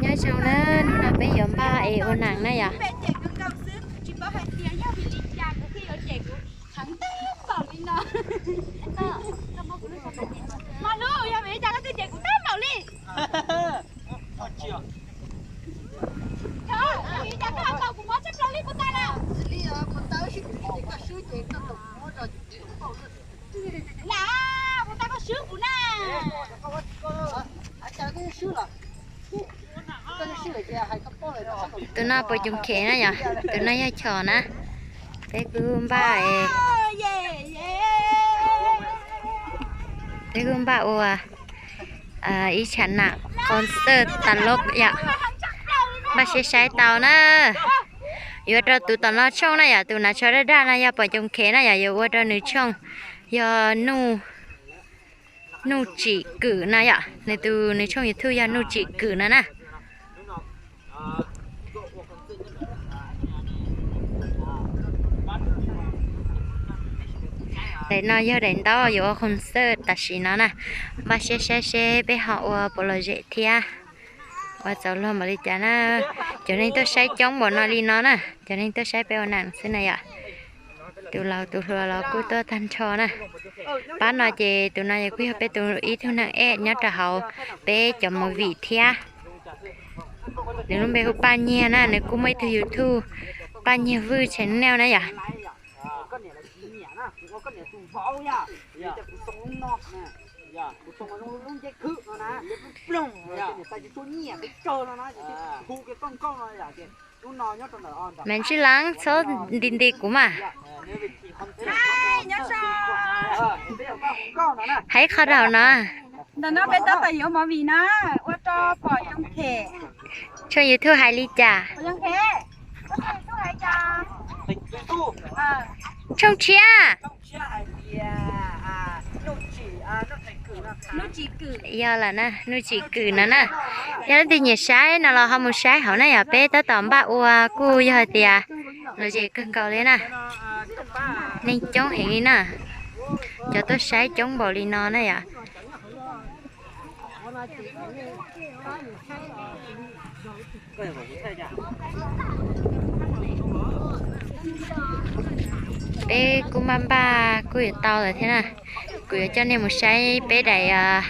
Nyob zoo na, hnub no peb yuav npaj es ua nees na yom. Tus no puas coom khem na yom, tus no yog Chom na. Peb kuj npaj, peb kuj npaj ua ib tsam nam concert tas loj yom. Npaj siab saib tau na. Yuav rau tus tom no tshooj na yom, tus hnav tsho daj daj no yog puas coom khem na yom, yuav ua rau nws tshooj yog Nuj Tsim Kwm no yom, nws tus nws tshooj YouTube yog Nuj Tsim Kwm no na. Daim no yog daim ntaub yuav ua concert tam sim no na. Npaj siab saib seb peb ho ua puas lom zem thiab ua txaus luag npaum li cas na. Cov neeg tuaj saib coob npaum no li no na, cov neeg tuaj saib peb ua nees xwb na yom. Tus laus tus hluas los kuj tuaj tag nrho na. Pab no ces tus no yog kuj yog peb tus ib tug neeg ej nyob rau hauv peb cov movie thiab. Nws lub npe hu Paj Nyiag na, nws kuj muaj ib tug YouTube Paj Nyiag Vwj channel na yom. Mas Ntswj Leev txhob nti nti kuv mas. Hais qhov rau no. Ntawm no peb tab tom yuav movie na, ua rau pom yoov them. Tshooj YouTube hais li cas? Tshooj tshiab. Yog lawm na, Nuj Tsim Kwm no na. Yog leej twg nyiam saib no los ho mus saib hauv na yom, peb tab tom npaj ua kuj yog hais tias lom zem kawg nkaus li na. Neeg coob heev li na, cov tuaj saib coob npaum li no na yom. Peb kuj npaj npaj kuj yuav tau lawm thiab na. Kuv yuav coj nej mus saib peb daim,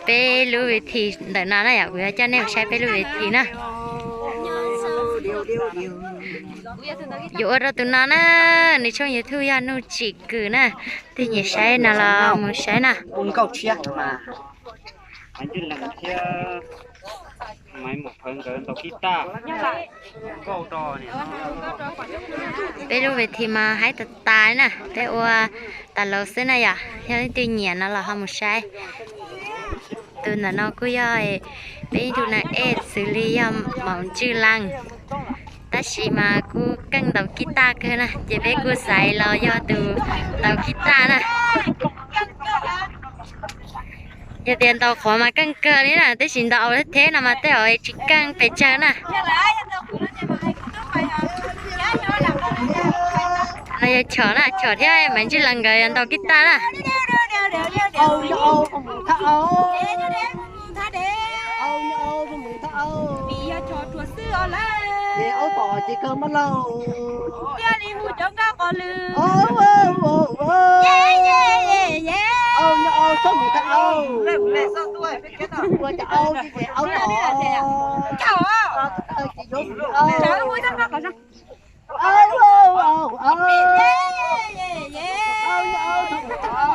peb lub ves this ntawm no na yom, kuv yuav coj nej mus saib peb lub ves this na. Yuav ua rau tus no na, nws tshooj YouTube yog Nuj Tsim Kwm na. Twg nyiam saib no los mus saib na. Peb lub ves this mas haib tas tas na, peb ua tas laus xwb na yom. Yog leej twg nyiam no los ho mus saib. Tus ntawm no kuj yog peb ib tug neeg ej xws li yog Maum Ntswj Leej, tab sis mas kuj keej ntaus kib taj kawg na, ces peb kuj xaiv los yog tus ntaus kib taj na. Yog tias ntaus qhov mas keej kawg li na, tab sis ntaus au theb no mas tej zaum tsis keej pes tsawg na. No yog Chom na, Chom thiab Maum Ntswj Leej nkawd ntaus kib taj na.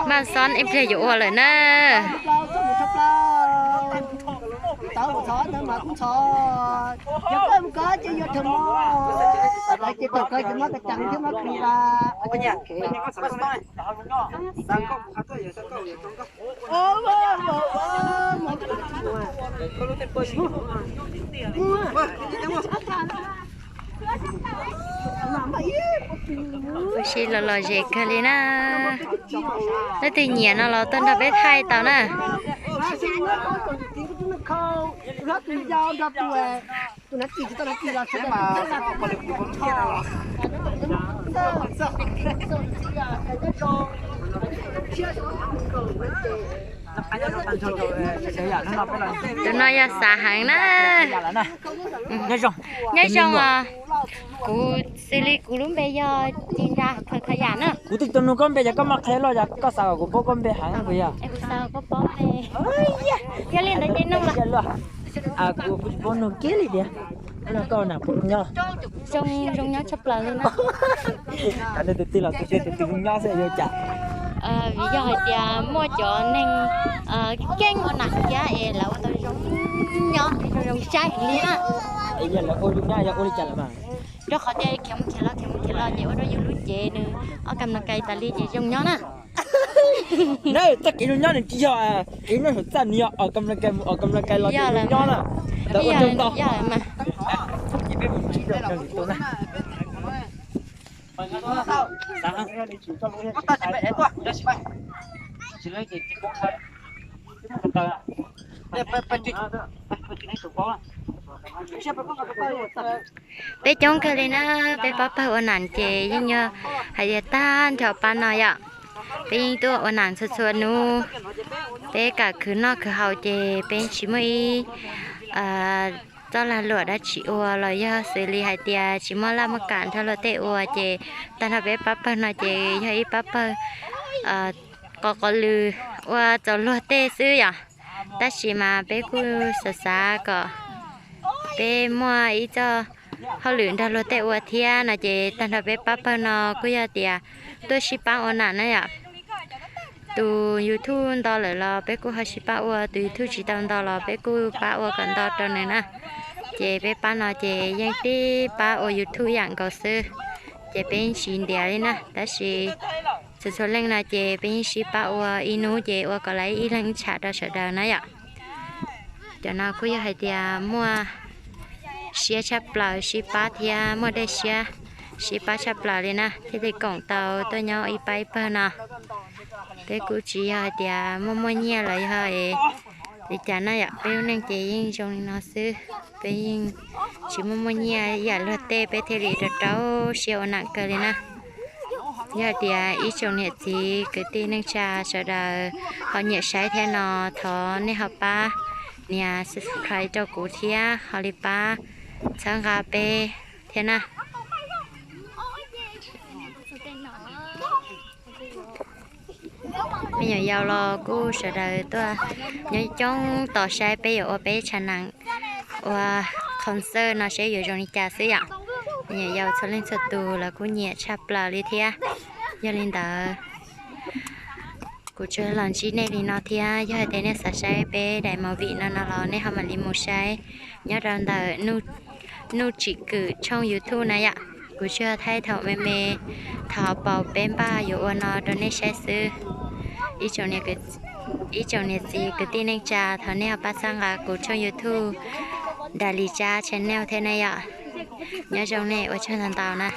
Maj xob ib pliag yuav ua lawm na. Ua si los lom zem kawg li na. Leej twg nyiam no los tuaj nrog peb thaij tau na. Tus no yog xav heev na. Nyob zoo os. Kuv xws li kuv lub npe yog Ci Nra Khaws Khaws Yam na. Kuv twb tau nug koj npe, yog koj muaj qhia los yog koj xav kom kuv paub koj npe heev puas yog? Kuv xav paub npe. Yog li ntawd ces nug los. Kuv tsis paub nug kiag li tiag. Koj ua nam puas zoo nyob? Zoo, zoo nyob tshaj plaws li na. Tus twg los tus twg zoo nyob xwb yuav cas? Vim yog hais tias muaj cov neeg keej ua nam thiab es lawv ua tau zoo nyob, zoo zoo saib heev li na. Yog lawv ua zoo nyob yog ua li cas lawm mas? Rau qhov tias khiav mus khiav los khiav mus khiav los ces ua rau yus lub cev nws ob kam no kais tas li ces zoo nyob na. Na, txoj kev zoo nyob nws tsis yog kev nyob saum txaj, nws yog os kam no kais mus os kam no kais los ces zoo nyob na. Ntawd ua zoo ntau. Peb coob kawg li na, peb pab pawg ua nam ces yeej yog hais tias tag nrho pab no yom. Peb yeej tuaj ua nam txhua txhua hnub, peb kam khwv noj khwv haus ces peb tsis muaj ib txoj lag luam dab tsi ua los yog xws li hais tias tsis muaj laj muaj kam nrog luag tej ua ces tag nrho peb pab pawg no ces yog ib pab pawg qos qos lws ua txaus luag tej xwb yom. Tab sis mas peb kuj xav xav kom peb muaj ib txoj hauj lwm nrog luag tej ua thiab no ces tag nrho peb pab pawg no kuj yog tias tuaj sib pab ua nam na yom. Tus YouTube nto lawm los peb kuj ho sib pab ua, tus YouTube tsis tau nto los peb kuj pab ua kom nto rau nws na. Ces peb pab no ces yeej tib pab ua YouTube yam nkaus xwb, ces peb yeej tsis ntiav li na. Tab sis txhua txhua leej no ces peb yeej sib pab ua, ib hnub ces ua kom lawv ib leeg tsham rau sawv daws na yom. Cov no kuj yog hais tias muaj siab tshaj plaws sib pab thiab muaj dej siab sib pab tshaj plaws li na, thiaj li koom tau tuaj nyob ib pab ib pawg no. Peb kuj tsis yog hais tias muaj muaj nyiaj los yog li cas na yom, peb lub neej ces yeej zoo li no xwb. Peb yeej tsis muaj muaj nyiaj ib yam luag tej, peb thiaj li rau rau siab ua nam kawg li na. Yog hais tias ib tsoom niam txiv kwv tij neej tsa sawv daws ho nyiam saib thiab no, thov nej ho pab nias subscribe rau kuv thiab ho li pab txhawb nqa peb thiab na. Me nyuam yaus los kuj sawv daws tuaj nyob coob tos saib peb yuav ua peb tshav nam ua concert no seb yuav zoo li cas xwb yom. Me nyuam yaus txhua leej txhua tus lawv kuj nyiam tshaj plaws li thiab. Yog li ntawd kuv tsuas los ntsib nej li no thiab, yog hais tias nej xav saib peb daim movie no no los nej ho mam li mus saib nyob rau ntawm Nuj Tsim Kwm tshooj YouTube na yom. Kuv tsuas thaij thaum me me, thaum hauv paus peb npaj yuav ua no rau nej saib xwb. Ib tsoom niam txiv kwv tij neej tsa, thov nej ho pab txhawb nqa kuv tshooj YouTube Dalis Tsab channel thiab na yom. Nyob zoo nej, ua tsaug ntau ntau na.